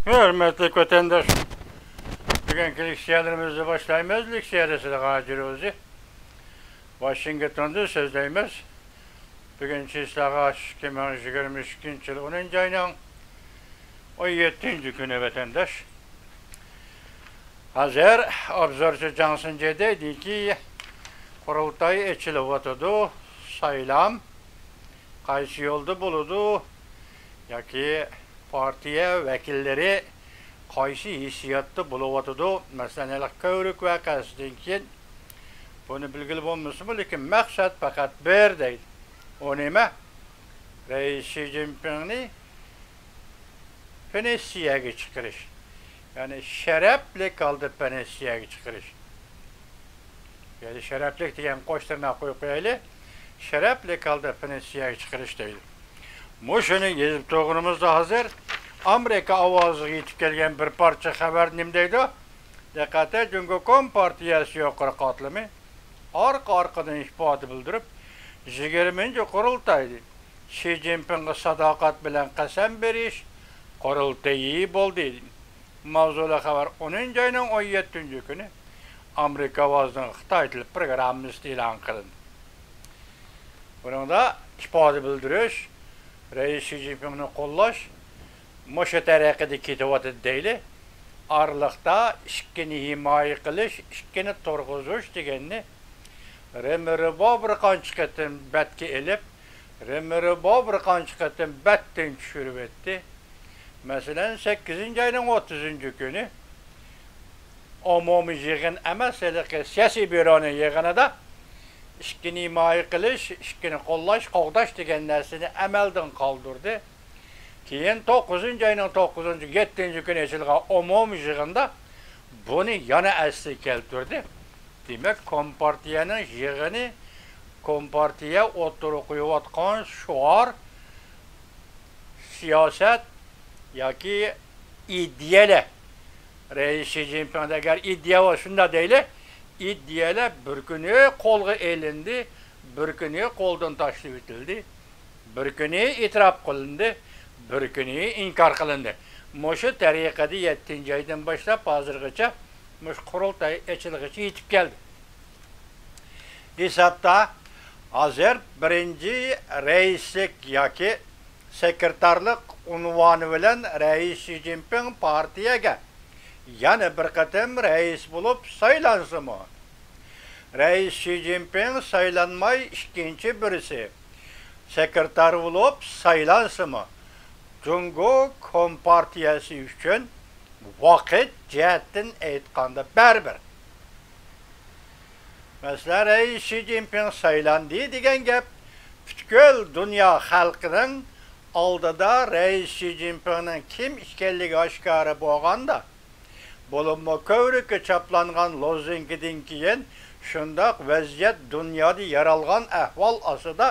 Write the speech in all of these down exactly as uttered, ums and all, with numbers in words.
ھۆرمەتلىك ۋەتەنداش، بۈگۈنكى لېكسىيەلىرىمىزنى باشلايمىز. لېكسىيە دەسلەپ ھاجى روزى، ۋاشىنگتوندىن سۆزلەيمىز. بۈگۈن چىسلاغا ئىككى مىڭ يىگىرمە ئىككىنچى يىل ئونىنچى ئاينىڭ ئون يەتتىنچى كۈنى، ۋەتەنداش. ھازىر ئوبزورچى جاڭ سىنجې دەيدىكى، قۇرۇلتاي ئېچىلىۋاتىدۇ، سايلام قايسى يولدا بولىدۇ ياكى پارتىيە ۋەكىللىرى قايسى ھېسسىياتتا بولۇۋاتىدۇ؟ مەسىلەن، ھېلىقى كۆۋرۈك ۋەقەسىدىن كېيىن بۇنى بىلگىلى بولمىسىمۇ، لېكىن مەقسەت پەقەت بىر دەيدۇ. ئۇ نېمە؟ رەئىس شى جىنپىڭنى پېنسىيەگە چىقىرىش. يەنى شەرەپلىك ھالدا پېنسىيەگە چىقىرىش. يەنى شەرەپلىك دېگەن قوش تىرناق قويۇپ قويايلى. شەرەپلىك ھالدا پېنسىيەگە چىقىرىش دەيدۇ. مۇشۇنى يېزىپ تۇرغىنىمىزدا ھازىر ئامېرىكا ئاۋازىغا يېتىپ كەلگەن بىر پارچە خەۋەر نېمە دەيدۇ؟ دىققەت، جۇڭگو كومپارتىيەسى يۇقىرى قاتلىمى ئارقا-ئارقىدىن ئىپادە بىلدۈرۈپ، يىگىرمىنچى قۇرۇلتايدىن شى جىنپىڭغا ساداقەت بىلەن قەسەم بېرىش قۇرۇلتىيى بولدى. ماۋزۇلۇق خەۋەر ئونىنچى ئاينىڭ ئون يەتتىنچى كۈنى ئامېرىكا ئاۋازىنىڭ خىتاي تىلى پروگراممىسىدا ئېلان قىلىندى. بۇنىڭدا ئىپادە بىلدۈرۈش، رەئىس شى جىنپىڭنى قوللاش مۇشۇ تەرىقىدە كېتىۋاتىدۇ دەيلى. ئارىلىقتا ئىككىنى ھىمايە قىلىش، ئىككىنى تۇرغۇزۇش دېگەننى رېمېرىبو بىر قانچە قېتىم بەتكە ئېلىپ، رېمېرىبو بىر قانچە قېتىم بەتتىن چۈشۈرۈۋەتتى. مەسىلەن، سەككىزىنچى ئاينىڭ ئوتتۇزىنچى كۈنى ئومۇمىي يىغىن ئەمەس، ھېلىقى سىياسىي بيۇرونىڭ يىغىنىدا ئىككىنى ھىمايە قىلىش، ئىككىنى قوللاش، قوغداش دېگەن نەرسىنى ئەمەلدىن قالدۇردى. كېيىن توققۇزىنچى ئاينىڭ توققۇزىنچى، يەتتىنچى كۈنى ئېچىلغان ئومۇمىي يىغىندا بۇنى يەنە ئەسلىگە كەلتۈردى. دېمەك، كومپارتىيەنىڭ يىغىنى، كومپارتىيە ئوتتۇرىغا قويۇۋاتقان شوئار، سىياسەت ياكى ئىدىيەلەر. رەئىس شى جىنپىڭدا ئەگەر ئىدىيە بولسا شۇنداق دەيلى، ئىدىيەلەر بىر كۈنى قولغا ئېلىندى، بىر كۈنى قولدىن تاشلىۋېتىلدى، بىر كۈنى ئېتىراپ قىلىندى، بىر كۈنى ئىنكار قىلىندى. مۇشۇ تەرىقىدە يەتتىنچى ئايدىن باشلاپ ھازىرغىچە مۇشۇ قۇرۇلتاي ئېچىلغىچە يېتىپ كەلدى. ھېسابتا ھازىر بىرىنچى رەئىسلىك ياكى سېكرېتارلىق ئۇنۋانى بىلەن رەئىس شى جىنپىڭ پارتىيەگە يەنە بىر قېتىم رەئىس بولۇپ سايلانسىمۇ، رەئىس شى جىنپىڭ سايلانماي ئىككىنچى بىرسى سېكرېتار بولۇپ سايلانسىمۇ، جۇڭگو كومپارتىيەسى ئۈچۈن ۋاقىت جەھەتتىن ئېيتقاندا بەرىبىر. مەسىلەن، رەئىس شى جىنپىڭ سايلاندى دېگەن گەپ پۈتكۈل دۇنيا خەلقىنىڭ ئالدىدا رەئىس شى جىنپىڭنىڭ كىم ئىكەنلىكى ئاشكارا بولغاندا، بولۇپمۇ كۆۋرۈككە چاپلانغان لوزۇنكىدىن كېيىن شۇنداق ۋەزىيەت، دۇنيادا يارالغان ئەھۋال ئاستىدا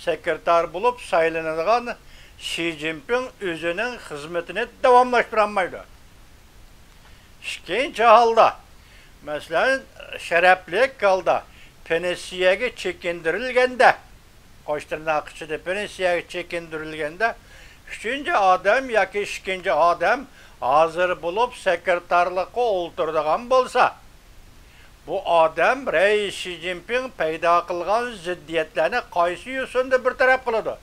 سېكرېتار بولۇپ سايلىنىدىغان شى جىنپىڭ ئۆزىنىڭ خىزمىتىنى داۋاملاشتۇرالمايدۇ. ئىككىنچى ھالدا، مەسىلەن، شەرەپلىك ھالدا پېنسىيەگە چېكىندۈرۈلگەندە، قوش تىرناق ئىچىدە پېنسىيەگە چېكىندۈرۈلگەندە، ئۈچىنچى ئادەم ياكى ئىككىنچى ئادەم ھازىر بولۇپ سېكرېتارلىققا ئولتۇرىدىغان بولسا، بۇ ئادەم رەئىس شى جىنپىڭ پەيدا قىلغان زىددىيەتلەرنى قايسى يوسۇندا بىر تەرەپ قىلىدۇ؟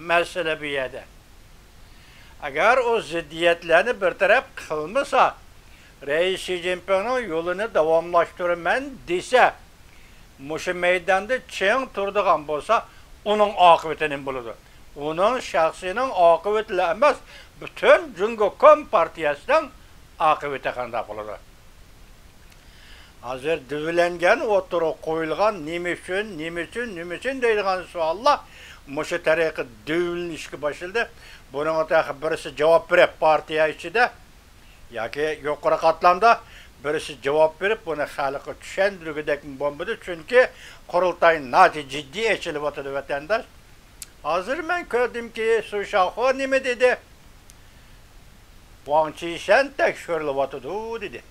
مەسىلە بۇ يەردە. ئەگەر ئۇ زىددىيەتلەرنى بىر تەرەپ قىلمىسا، رەئىس شى جىنپىڭنىڭ يولىنى داۋاملاشتۇرىمەن دېسە، مۇشۇ مەيداندا چىڭ تۇرىدىغان بولسا، ئۇنىڭ ئاقىۋىتى نېمە بولىدۇ؟ ئۇنىڭ شەخسىنىڭ ئاقىۋىتىلا ئەمەس، پۈتۈن جۇڭگو كومپارتىيەسىنىڭ ئاقىۋىتى قانداق بولىدۇ؟ ھازىر دۈۋىلەنگەن، ئوتتۇرىغا قويۇلغان، نېمە ئۈچۈن، نېمە ئۈچۈن، نېمە ئۈچۈن دەيدىغان سوئاللار مۇشۇ تەرىقىدە دۈۋىلىنىشكە باشلىدى. بۇنىڭغا تېخى بىرسى جاۋاب بېرىپ، پارتىيە ئىچىدە ياكى يۇقىرى قاتلامدا بىرسى جاۋاب بېرىپ، بۇنى خەلققە چۈشەندۈرگۈدەكمۇ بولمىدى. چۈنكى قۇرۇلتاي ناھايىتى جىددىي ئېچىلىۋاتىدۇ، ۋەتەنداش. ھازىر مەن كۆردۈمكى، سۇ شاخۇ نېمە دېدى؟ ۋاڭ چىشەن تەكشۈرۈلۈۋاتىدۇ، دېدى.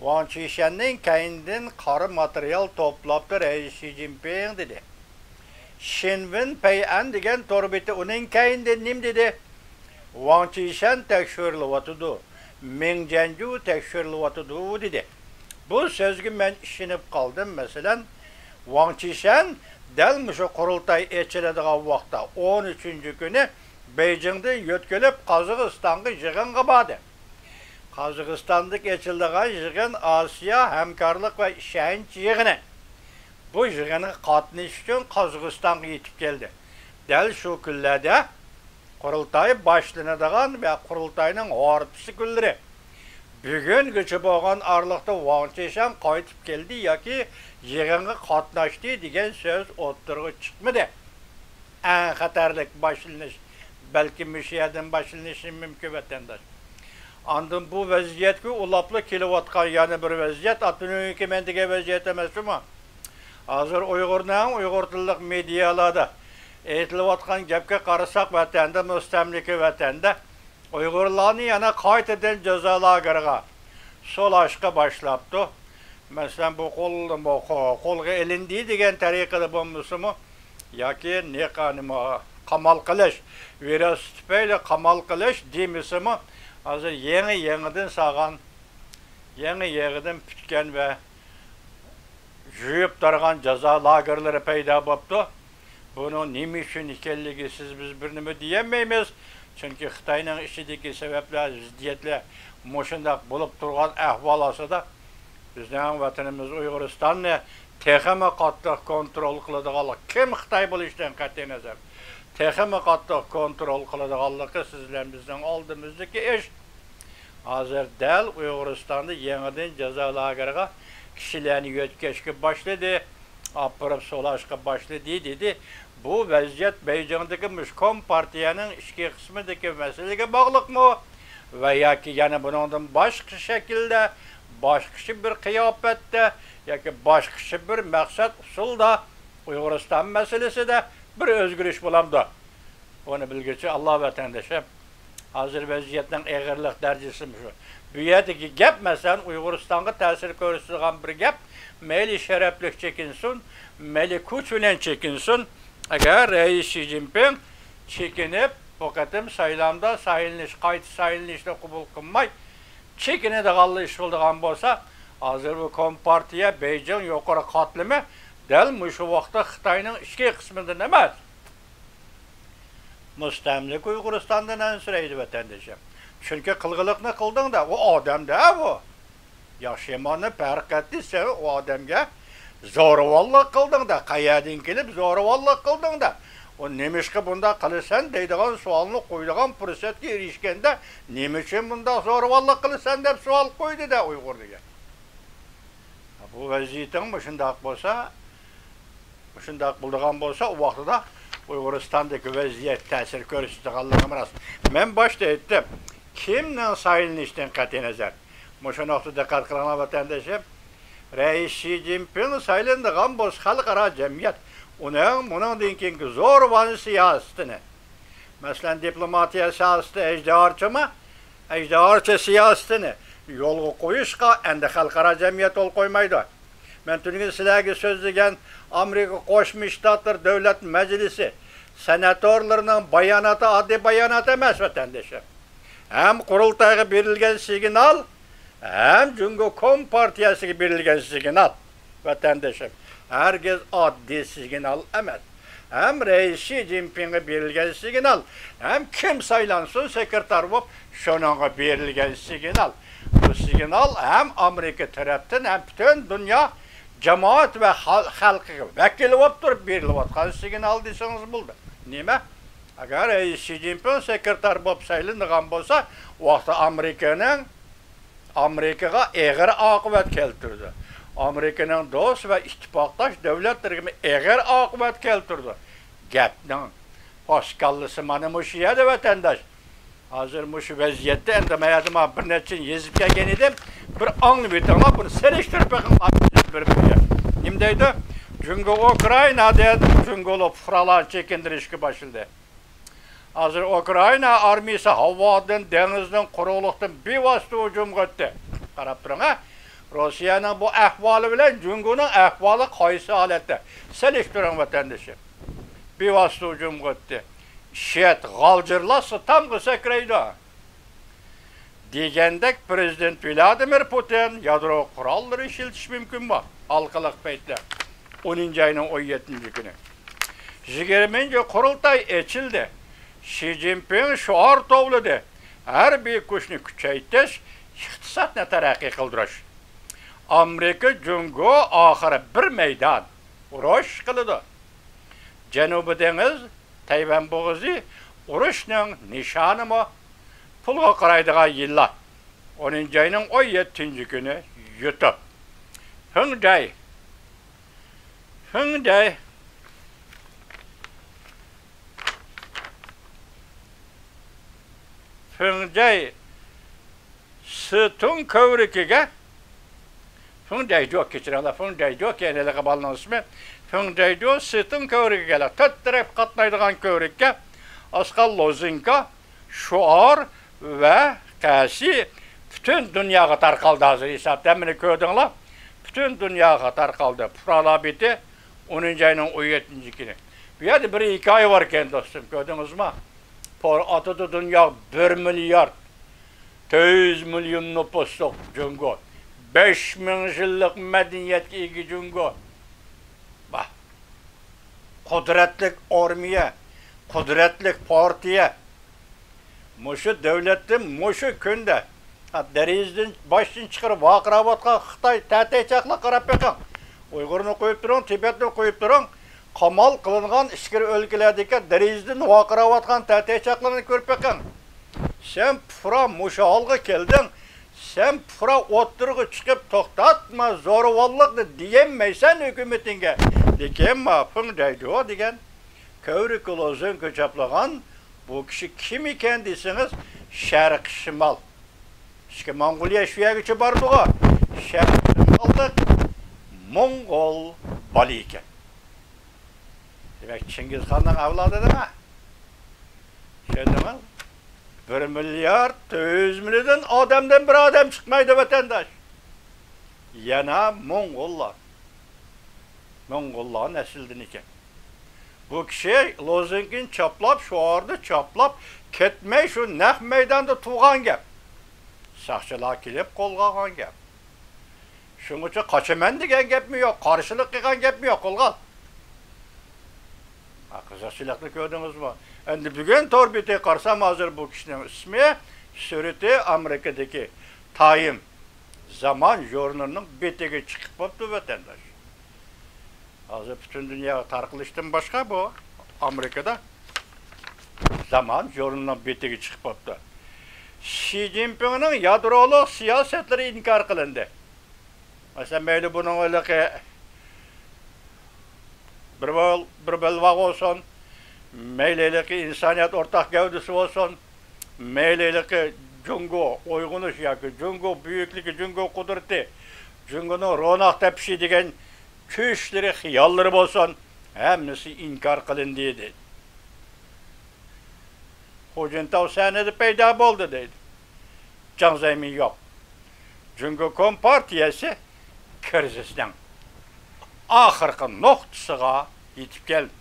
ۋاڭ چىشەننىڭ كەينىدىن قارا ماتېرىيال توپلاپتۇ رەئىس شى جىنپىڭ، دېدى. شىنۋېن پەيئەن دېگەن تور بېتى ئۇنىڭ كەينىدىن نېمە دېدى؟ ۋاڭ چىشەن تەكشۈرۈلۈۋاتىدۇ، مېڭ جيەنجۇ تەكشۈرۈلۈۋاتىدۇ، دېدى. بۇ سۆزگە مەن ئىشىنىپ قالدىم. مەسىلەن، ۋاڭ چىشەن دەل مۇشۇ قۇرۇلتاي ئېچىلىدىغان ۋاقىتتا، ئون ئۈچىنچى كۈنى بېيجىڭدىن يۆتكىلىپ، قازاقىستانغا يىغىنغا باردى. قازاقىستاندىكى ئېچىلىدىغان يىغىن ئاسىيا ھەمكارلىق ۋە ئىشەنچ يىغىنى. بۇ يىغىنغا قاتنىشىش ئۈچۈن قازاقىستانغا يېتىپ كەلدى. دەل شۇ كۈنلەردە قۇرۇلتاي باشلىنىدىغان ۋە قۇرۇلتاينىڭ ھارپىسى كۈنلىرى بۈگۈنگىچە بولغان ئارىلىقتا ۋاڭ چىشەن قايتىپ كەلدى ياكى يىغىنغا قاتناشتى دېگەن سۆز ئوتتۇرىغا چىقمىدى. ئەڭ خەتەرلىك باشلىنىش، بەلكىم مۇشۇ يەردىن باشلىنىشى مۇمكىن، ۋەتەنداش. ئاندىن بۇ ۋەزىيەتكە ئۇلاپلا كېلىۋاتقان يەنە بىر ۋەزىيەت ئاپتونوم ھۆكۈمەت دېگەن ۋەزىيەت ئەمەسمۇ؟ ھازىر ئۇيغۇرنىڭ ئۇيغۇر تىللىق مېدىيالاردا ئېيتىلىۋاتقان گەپكە قارىساق، ۋەتەندە، مۇستەملىكە ۋەتەندە ئۇيغۇرلارنى يەنە قايتىدىن جازا لاگېرىغا سولاشقا باشلاپتۇ. مەسىلەن، بۇ قول-، بۇ قو-، قولغا ئېلىندى دېگەن تەرىقىدە بولمىسىمۇ، ياكى نېقە-، نېمە، قامال قىلىش، ۋىرۇس تۈپەيلى قامال قىلىش دېمىسىمۇ، ھازىر يېڭى-يېڭىدىن سالغان، يېڭى-يېڭىدىن پۈتكەن ۋە جۇيۇپ تارىغان جازا لاگېرلىرى پەيدا بوپتۇ. بۇنىڭ نېمە ئۈچۈن ئىكەنلىكى سىز بىز بىر نېمە دېيەلمەيمىز. چۈنكى خىتاينىڭ ئىچىدىكى سەۋەبلەر، زىددىيەتلەر مۇشۇنداق بولۇپ تۇرغان ئەھۋال ئاستىدا، بىزنىڭ ۋەتىنىمىز ئۇيغۇرىستاننى تېخىمۇ قاتتىق كونترول قىلىدىغانلىق، كىم خىتاي بولۇشىدىن قەتئىينەزەر، تېخىمۇ قاتتىق كونترول قىلىدىغانلىقى سىز بىلەن بىزنىڭ ئالدىمىزدىكى ئىش. ھازىر دەل ئۇيغۇرىستاندا يېڭىدىن جازا لاگېرىغا كىشىلەرنى يۆتكەشكە باشلىدى، ئاپىرىپ سولاشقا باشلىدى، دېدى. بۇ ۋەزىيەت بېيجىڭدىكى مۇشۇ كومپارتىيەنىڭ ئىچكى قىسمىدىكى مەسىلىگە باغلىقمۇ؟ ۋە ياكى يەنە بۇنىڭدىن باشقا شەكىلدە، باشقىچە بىر قىياپەتتە ياكى باشقىچە بىر مەقسەت ئۇسۇلدا ئۇيغۇرىستان مەسىلىسىدە بىر ئۆزگىرىش بولامدۇ؟ ئۇنى بىلگۈچى ئاللا، ۋەتەندىشىم. ھازىر ۋەزىيەتنىڭ ئېغىرلىق دەرىجىسى مۇشۇ. بۇ يەردىكى گەپ، مەسىلەن، ئۇيغۇرىستانغا تەسىر كۆرسىتىدىغان بىر گەپ. مەيلى شەرەپلىك چېكىنسۇن، مەيلى كۈچ بىلەن چېكىنسۇن. ئەگەر رەئىس شى جىنپىڭ چېكىنىپ، بۇ قېتىم سايلامدا سايلىنىش، قايتا سايلىنىشنى قوبۇل قىلماي، چېكىنىدىغانلا ئىش بولىدىغان بولسا، ھازىر بۇ كومپارتىيە بېيجىڭ يۇقىرى قاتلىمى دەل مۇشۇ ۋاقىتتا خىتاينىڭ ئىچكى قىسمىدىن ئەمەس، مۇستەملىكە ئۇيغۇرىستاندىن ئەنسىرەيدۇ، ۋەتەندىشىم. چۈنكى قىلغىلىقنى قىلدىڭ-دە، ئۇ ئادەم-دە ئۇ. ياخشى ياماننى پەرق ئەتتى، سەن ئۇ ئادەمگە زورىۋاللىق قىلدىڭ-دە، قەيەردىن كېلىپ زورىۋاللىق قىلدىڭ-دە، ئۇ نېمىشقا بۇنداق قىلىسەن دەيدىغان سوئالنى قويىدىغان پۇرسەتكە ئېرىشكەندە، نېمە ئۈچۈن بۇنداق زورىۋاللىق قىلىسەن دەپ سوئال قويدى-دە ئۇيغۇر دېگەن. بۇ ۋەزىيىتىڭ مۇشۇنداق بولسا، مۇشۇنداق بولىدىغان بولسا، ئۇ ۋاقتىدا ئۇيغۇرىستاندىكى ۋەزىيەت تەسىر كۆرسىتىدىغانلىقىم راست. مەن باشتا ئېيتتىم، كىمنىڭ سايلىنىشىدىن قەتئىينەزەر، مۇشۇ نۇقتىدا دىققەت قىلىڭلار، ۋەتەندىشىم. رەئىس شى جىنپىڭ سايلىنىدىغان بولسا، خەلقئارا جەمئىيەت ئۇنىڭ مۇنىڭدىن كېيىنكى زورىۋالما سىياسىتىنى، مەسىلەن، دىپلوماتىيە سىياسىتى ئەجدىھارچىمۇ، ئەجدىھارچە سىياسىتىنى يولغا قويۇشقا ئەمدى خەلقئارا جەمئىيەت يول قويمايدۇ. مەن تۈنۈگۈن سىلەرگە سۆزلىگەن ئامېرىكا قوشما شتاتلىرى دۆلەت مەجلىسى سېناتورلىرىنىڭ باياناتى ئاددىي بايانات ئەمەس، ۋەتەندىشىم. ھەم قۇرۇلتايغا بېرىلگەن سىگنال، ھەم جۇڭگو كومپارتىيەسىگە بېرىلگەن سىگنال، ۋەتەندىشىم، ھەرگىز ئاددىي سىگنال ئەمەس. ھەم رەئىس شى جىنپىڭغا بېرىلگەن سىگنال، ھەم كىم سايلانسۇن سېكرېتار بولۇپ، شۇنىڭغا بېرىلگەن سىگنال. بۇ سىگنال ھەم ئامېرىكا تەرەپتىن، ھەم پۈتۈن دۇنيا جامائەت ۋە خەل-، خەلقىگە ۋەكىل بولۇپ تۇرۇپ بېرىلىۋاتقان سىگنال دېسىڭىز بولىدۇ. نېمە؟ ئەگەر رەئىس شى جىنپىڭ سېكرېتار بولۇپ سايلىنىدىغان بولسا، ئۇ ۋاقىتتا ئامېرىكىنىڭ ئامېرىكىغا ئېغىر ئاقىۋەت كەلتۈرىدۇ. ئامېرىكىنىڭ دوست ۋە ئىتتىپاقداش دۆلەتلىرىگىمۇ ئېغىر ئاقىۋەت كەلتۈرىدۇ. گەپنىڭ پوسكاللىسى مانا مۇشۇ يەردە، ۋەتەنداش. ھازىر مۇشۇ ۋەزىيەتتە ئەمدى مەيەردە مانا بىر نەچچىنى يېزىپ كەلگەن ئىدىم. بىر ئاڭلىۋېتىڭلار، بۇنى سېلىشتۇرۇپ بېقىڭلار بىر-بىرىگە. نېمە دەيدۇ؟ جۇڭگو ئۇكرائىنا دەيدۇ، جۇڭگولۇق پۇقرالارنى چېكىندۈرۈشكە باشلىدى. ھازىر ئۇكرائىنا ئارمىيىسى ھاۋادىن، دېڭىزدىن، قۇرۇقلۇقتىن بىۋاسىتە ھۇجۇمغا ئۆتتى. قاراپ تۇرۇڭ، ھە؟ روسىيەنىڭ بۇ ئەھۋالى بىلەن جۇڭگونىڭ ئەھۋالى قايسى ھالەتتە؟ سېلىشتۇرۇڭ، ۋەتەندىشىم. بىۋاسىتە ھۇجۇمغا ئۆتتى. شېيىت غالجىرلار سىتامغا سەكرەيدۇ. دېگەندەك، پىرېزىدېنت ۋلادىمىر پۇتىن يادرو قوراللىرى ئىشلىتىش مۇمكىنمۇ؟ ھالقىلىق پەيتلەر. ئونىنچى ئاينىڭ ئون يەتتىنچى كۈنى يىگىرمىنچى قۇرۇلتاي ئېچىلدى. شى جىنپىڭ شوئار توۋلىدى. ھەربىي كۈچنى كۈچەيتىش، ئىقتىسادنى تەرەققىي قىلدۇرۇش. ئامېرىكا جۇڭگو ئاخىرى بىر مەيدان ئۇرۇش قىلىدۇ. جەنۇبىي دېڭىز، تەيۋەن بوغۇزى ئۇرۇشنىڭ نىشانىمۇ؟ پۇلغا قارايدىغان يىللار. ئونىنچى ئاينىڭ ئون يەتتىنچى كۈنى يۇتۇپ. فېڭ جەي. فېڭ جەي. فېڭ جەي. سىتۇڭ كۆۋرۈكىگە، فېڭ جەيجۇ، كەچۈرۈڭلار، فېڭ جەيجۇ، كېيىن ھېلىقى بالىنىڭ ئىسمى، فېڭ جەيجۇ سىتۇڭ كۆۋرۈكىگە، تۆت تەرەپ قاتنايدىغان كۆۋرۈككە ئاسقان لوزۇنكا، شوئار ۋە قەسى پۈتۈن دۇنياغا تارقالدى. ھازىر ھېسابتا ھەممىنى كۆردۈڭلار. پۈتۈن دۇنياغا تارقالدى. پۇقرالار بېتى، ئونىنچى ئاينىڭ ئون يەتتىنچى كۈنى. بۇ يەردە بىر ھېكايە بار ئىكەن، دوستۇم، كۆردىڭىزمۇ؟ پور ئاتىدۇ دۇنياغا بىر مىليارد تۆت يۈز مىليون نوپۇسلۇق جۇڭگو، بەش مىڭ يىللىق مەدەنىيەتكە ئىگە جۇڭگو. باھ، قۇدرەتلىك ئارمىيە، قۇدرەتلىك پارتىيە. مۇشۇ دۆلەتتە مۇشۇ كۈندە دېرىزىدىن باشتىن چىقىرىپ ۋارقىراۋاتقان خىتاي تەتەي چاقلار، قاراپ بېقىڭ. ئۇيغۇرنى قويۇپ تۇرۇڭ، تىبەتنى قويۇپ تۇرۇڭ. قامال قىلىنغان ئىچكىرى ئۆلكىلەردىكى دېرىزىدىن ۋارقىراۋاتقان تەتەي چاقلارنى كۆرۈپ بېقىڭ. سەن پۇرا مۇشۇ ھالغا كەلدىڭ. سەن پۇرا ئوتتۇرىغا چىقىپ، توختاتما زورىۋاللىقنى دېيەلمەيسەن ھۆكۈمىتىڭگە. لېكىن ما فېڭ جەيجۇ دېگەن كۆۋرۈككە لوزۇنكا چاپلىغان بۇ كىشى كىم ئىكەن دېسىڭىز، شەرقىي شىمال. ئىچكى موڭغۇلىيە شۇ يەرگىچە بارىدىغۇ. شەرقىي شىماللىق موڭغۇل بالا ئىكەن. دېمەك، چىڭگىزخاننىڭ ئەۋلادى دېمە. چۈشەندىڭىز؟ بىر مىليارد تۆت يۈز مىليون ئادەمدىن بىر ئادەم چىقمايدۇ، ۋەتەنداش. يەنە موڭغۇللار. موڭغۇللار نەسلىدىن ئىكەن. بۇ كىشى لوزۇنكىنى چاپلاپ، شوئارنى چاپلاپ كەتمەي، شۇ نەق مەيداندا تۇرغان گەپ. ساقچىلار كېلىپ قولغا ئالغان گەپ. شۇنىڭ ئۈچۈن قاچىمەن دېگەن گەپمۇ يوق، قارشىلىق قىلغان گەپمۇ يوق، قولغا ئال. ھە، قىزىقچىلىقنى كۆردىڭىزمۇ؟ ئەمدى بۈگۈن تور بېتىگە قارىسام، ھازىر بۇ كىشىنىڭ ئىسمى، سۈرىتى ئامېرىكىدىكى تايم، زامان ژۇرنىلىنىڭ بېتىگە چىقىپ بوپتۇ، ۋەتەنداش. ھازىر پۈتۈن دۇنياغا تارقىلىشتىن باشقا، بۇ ئامېرىكىدا زامان ژۇرنىلىنىڭ بېتىگە چىقىپ بوپتۇ. شى جىنپىڭنىڭ يادرولۇق سىياسەتلىرى ئىنكار قىلىندى. مەسىلەن، مەيلى بۇنىڭ ھېلىقى بىر بەل-، بىر بەلباغ بولسۇن، مەيلى ھېلىقى ئىنسانىيەت ئورتاق گەۋدىسى بولسۇن، مەيلى ھېلىقى جۇڭگو ئويغىنىش ياكى جۇڭگو بۈيۈكلۈكى، جۇڭگو قۇدرىتى، جۇڭگونىڭ روناق تېپىشى دېگەن چۈشلىرى، خىياللىرى بولسۇن، ھەممىسى ئىنكار قىلىندى، دەيدۇ. خۇجىنتاۋ سەھنىدە پەيدا بولدى، دەيدۇ. جاڭ زەيمىن يوق. جۇڭگو كومپارتىيەسى كىرىزىسنىڭ ئاخىرقى نۇقتىسىغا يېتىپ كەلدى.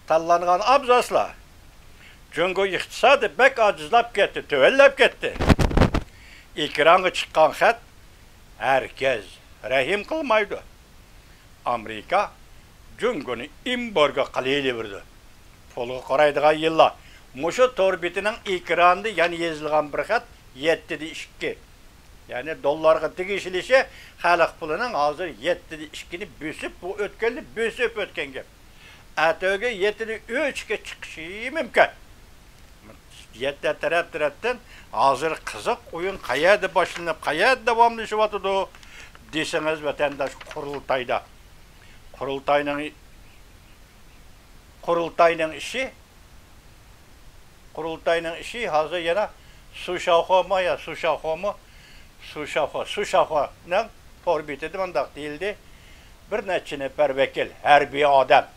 تاللانغان ئابزاسلار. جۇڭگو ئىقتىسادى بەك ئاجىزلاپ كەتتى، تۆۋەنلەپ كەتتى. ئېكرانغا چىققان خەت، ھەرگىز رەھىم قىلمايدۇ. ئامېرىكا جۇڭگونى ئېمبارگو قىلىۋېرىدۇ. پۇلغا قارايدىغان يىللار. مۇشۇ تور بېتىنىڭ ئېكرانىدا يەنە يېزىلغان بىر خەت، يەتتىدە ئىككى. يەنى دوللارغا تېگىشلىشى خەلق پۇلىنىڭ ھازىر يەتتىدە ئىككىنى بۆسۈپ، بۇ ئۆتكەننى بۆسۈپ ئۆتكەن گەپ. ئەتىگە يەتتىدە ئۈچكە چىقىشى مۇمكىن. يەتتە تەرەپ تەرەپتىن ھازىر قىزىق ئويۇن قەيەردە باشلىنىپ، قەيەردە داۋاملىشىۋاتىدۇ دېسىڭىز، ۋەتەنداش، قۇرۇلتايدا. قۇرۇلتاينىڭ، قۇرۇلتاينىڭ ئىشى، قۇرۇلتاينىڭ ئىشى ھازىر يەنە سۇشاخۇما يا سۇشاخۇمۇ، سۇشاخۇ، سۇشاخۇنىڭ تور بېتىدە مۇنداق دېيىلدى: بىر نەچچە نەپەر ۋەكىل، ھەربىي ئادەم،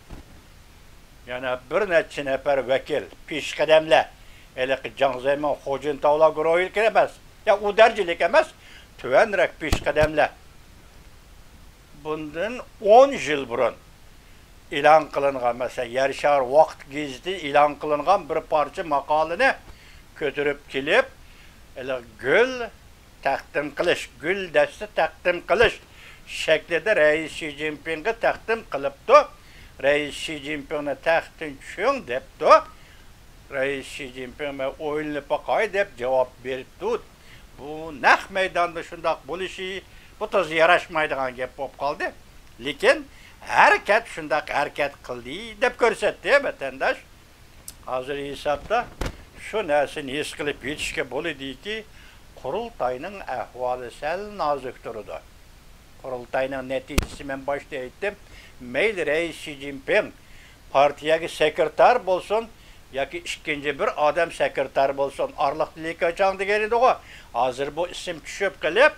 يەنە بىر نەچچە نەپەر ۋەكىل، پېشقەدەملەر، ھېلىقى جاڭ زەيمىن، خۇجىنتاۋلار گۇرۇھىدىكى ئەمەس، يا ئۇ دەرىجىلىك ئەمەس، تۆۋەنرەك پېشقەدەملەر. بۇندىن ئون يىل بۇرۇن ئېلان قىلىنغان، مەسىلەن، يەر شارى ۋاقىت گېزىتى ئېلان قىلىنغان بىر پارچە ماقالىنى كۆتۈرۈپ كېلىپ، ھېلىقى گۈل تەقدىم قىلىش، گۈلدەستە تەقدىم قىلىش شەكلىدە رەئىس شى جىنپىڭغا تەقدىم قىلىپتۇ. رەئىس شى جىنپىڭنى تەختتىن چۈشۈڭ دەپتۇ. رەئىس شى جىنپىڭ مەن ئويلىنىپ باقاي دەپ جاۋاب بېرىپتۇ. بۇ نەق مەيداندا شۇنداق بولۇشى، بۇ تازا ياراشمايدىغان گەپ بولۇپ قالدى. لېكىن ھەرىكەت شۇنداق ھەرىكەت قىلدى دەپ كۆرسەتتى ۋەتەنداش. ھازىر ھېسابتا شۇ نەرسىنى ھېس قىلىپ يېتىشكە بولىدۇكى، قۇرۇلتاينىڭ ئەھۋالى سەل نازۇك تۇرىدۇ. قۇرۇلتاينىڭ نەتىجىسى مەن باشتا ئېيتتىم، مەيلى رەئىس شى جىنپىڭ پارتىيەگە سېكرېتار بولسۇن ياكى ئىككىنچى بىر ئادەم سېكرېتار بولسۇن، ئارىلىقتا لى كېچاڭ دېگەن ئىدىغۇ، ھازىر بۇ ئىسىم چۈشۈپ قېلىپ،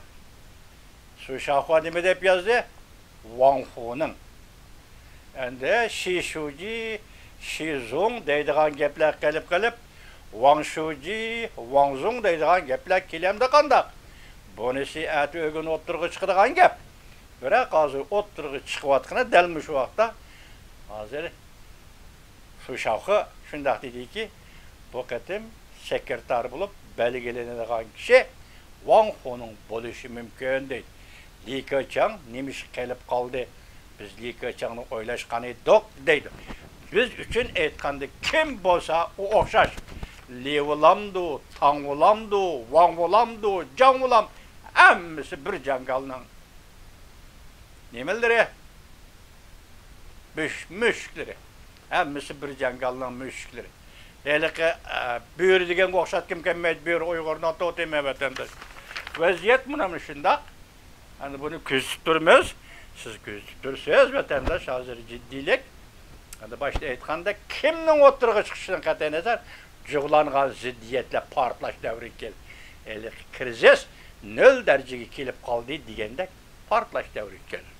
سۇ شاخۇا نېمە دەپ يازدى؟ ۋاڭ خۇنىڭ. ئەمدى شى شۇجى، شى زۇڭ دەيدىغان گەپلەر قېلىپ قېلىپ، ۋاڭ شۇجى، ۋاڭ زۇڭ دەيدىغان گەپلەر كېلەمدۇ قانداق؟ بۇنىسى ئەتە ئۆگۈن ئوتتۇرىغا چىقىدىغان گەپ. بىراق ھازىر ئوتتۇرىغا چىقىۋاتقىنى دەل مۇشۇ ۋاقىتتا. ھازىر سۇ شاۋخې شۇنداق دېدىكى، بۇ قېتىم سېكرېتار بولۇپ بەلگىلىنىدىغان كىشى ۋاڭ خۇنىڭ بولۇشى مۇمكىن، دەيدۇ. لى كېچاڭ نېمە ئىشقا قېلىپ قالدى؟ بىز لى كېچاڭنى ئويلاشقان ئىدۇق، دەيدۇ. بىز ئۈچۈن ئېيتقاندا كىم بولسا ئۇ ئوخشاش. لى ۋۇلامدۇ، تاڭ ۋۇلامدۇ، ۋاڭ ۋۇلامدۇ، جاڭ ۋۇلام، ھەممىسى بىر جاڭگالنىڭ نېمىلىرى؟ مۈش-، مۈشۈكلىرى. ھەممىسى بىر جاڭگالنىڭ مۈشۈكلىرى. ھېلىقى، ئە، بۆرە دېگەنگە ئوخشاتقۇم كەلمەيدۇ، بۆرە ئۇيغۇرنىڭ توتېمى ۋەتەنداش. ۋەزىيەت مانا مۇشۇنداق. ئەمدى بۇنى كۆزىتىپ تۇرىمىز. سىز كۆزىتىپ تۇرىسىز، ۋەتەنداش، ھازىر جىددىيلىك. ئەمدى باشتا ئېيتقاندەك، كىمنىڭ ئوتتۇرىغا چىقىشىدىن قەتئىينەزەر، جۇغلانغان زىددىيەتلەر پارتلاش دەۋرىگە كەلدى. ھېلىقى كىرىزىس نۆل دەرىجىگە كېلىپ قالدى دېگەندەك پارتلاش دەۋرىگە كەلدى.